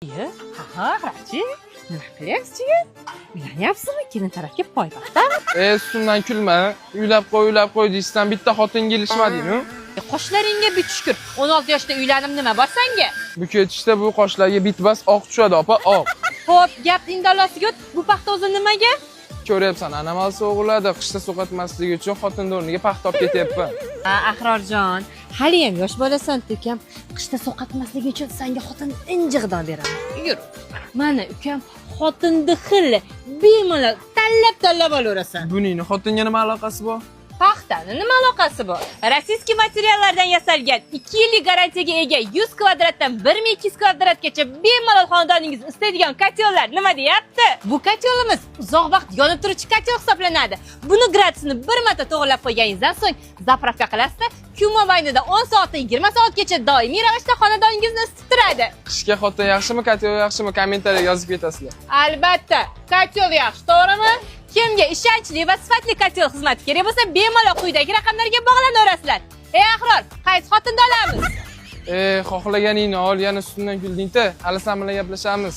Iye, ha, Rachi, nima qilyapsiz, jigar? Uylanyapsizmi? Kelin tarafga poytaxtdami? E, ustimdan kulma. Uylab qo'y, uylab qo'y deyishdan bitta xotinga ilishmading-ku. Qoshlaringga bitishkur. 16 yoshda uylanib nima bor sanga? Bu ketishda bu qoshlarga bitbas oq tushadi, opa, oq. Xo'p, gap indallosiga o't. Bu paxta o'zi nimaga? Ko'ryapsan, anomal so'g'iladi. Qishda sovqatmasligi uchun xotinni o'rniga paxta olib ketyapman. Ha, Ahrorjon, haliyam yosh bolasan, ukam. Qishda sovqatmasligi uchun senga xotin injig'idan beraman. Yur. Mana ukam, xotinni xil bemalol tanlab tanlab olaverasan. Buningni xotinga nima aloqasi bor? Paxtani nima aloqasi bor? Российский materiallardan yasalgan, 2 yillik garantiyaga ega, 100 kvadratdan 1200 kvadratgacha bemalol xonadoningiz istaydigan котёл lar nima deyapti? Bu котёл imiz uzoq vaqt yonib turuvchi котёл hisoblanadi. Buni gradusini bir marta to'g'rilab qo'yganingizdan so'ng заправка qilasizda, kun mobaynida 10 soatdan 20 soatgacha doimiy ravishda xonadoningizni isitib turadi. Qishga xotin yaxshimi, котёл yaxshimi? Kommentariyaga yozib ketasizlar. Albatta, котёл yaxshi, to'g'rimi? Kimga ishonchli va sifatli котёл xizmati kerak bo'lsa, bemalol quyidagi raqamlarga bog'lanaverasizlar. Ey Ahror, qaysi xotinni olamiz? E, xohlaganingni ol, yana ustimdan kulding-da. Hali san bilan gaplashamiz.